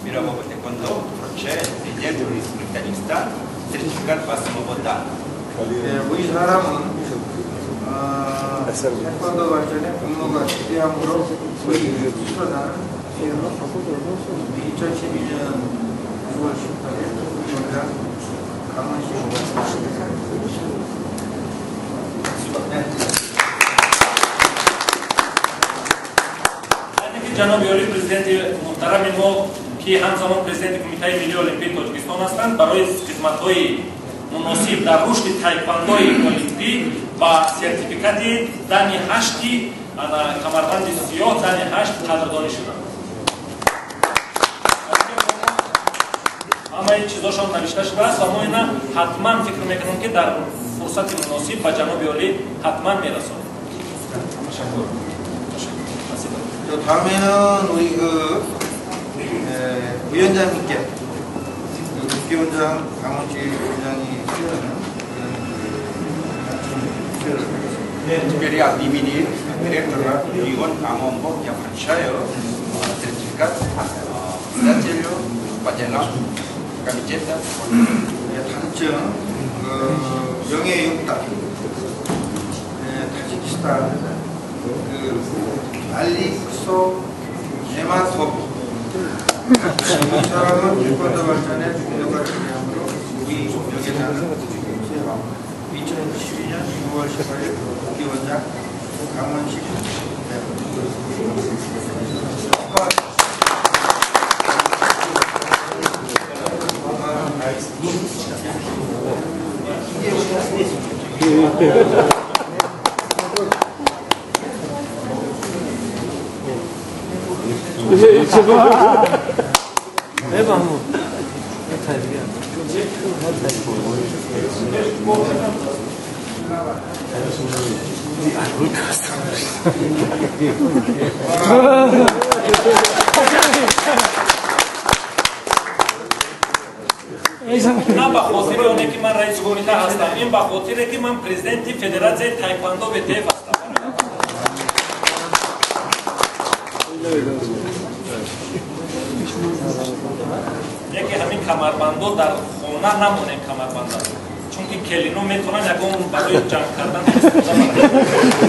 мирового тэквондо вручает президенту Республики Таджикистан сертификат 8 дана. 네, 이 사람은 태권도 발전에 공로가 지대함으로 수상하는 2012년 6월 18일 위원장 강원시. Ҷаноби олӣ, президенти муҳтарами мо, ки ҳамзамон президенти Кумитаи миллии олимпии Тоҷикистон ҳастанд, барои хизматҳои муносиб дар рушди таеквондои олимпӣ ба сертификати дани ҳашти камарбанди сиёҳ дани ҳашт қадрдонӣ шуданд. Ҳамаи чизошон навишта шудааст ва мо ина ҳатман фикр мекунем, ки дар фурсати муносиб ба ҷаноби олӣ ҳатман мерасонем. Ташаккур. 다음에는 우리 그 위원장님께 국회의원장 강원지 위원장이 수여하는 수여를 하겠습니다. 네, 특별히 от имени директора 위원 강원복 я вручаю сертификат председателю по делам комитета. 단증 명예육단 타지키스탄 그 알릭소 네마토브, 이 사람은 태권도 발전에 공로가 지대함으로 우리 명예단을 수여합니다. 2012년 6월 18일 국회의원장 강원식. На ба хотири оне ки ман раиси кумита ҳастам, ин ба хотире ки ман президенти федератсияи таеквондо ВТФ ҳастам. Яке ҳамин камарбандо дар хона намонем камарбанда, чунки келино метавонанд ягон барои ҷанг кардан истифода баранд.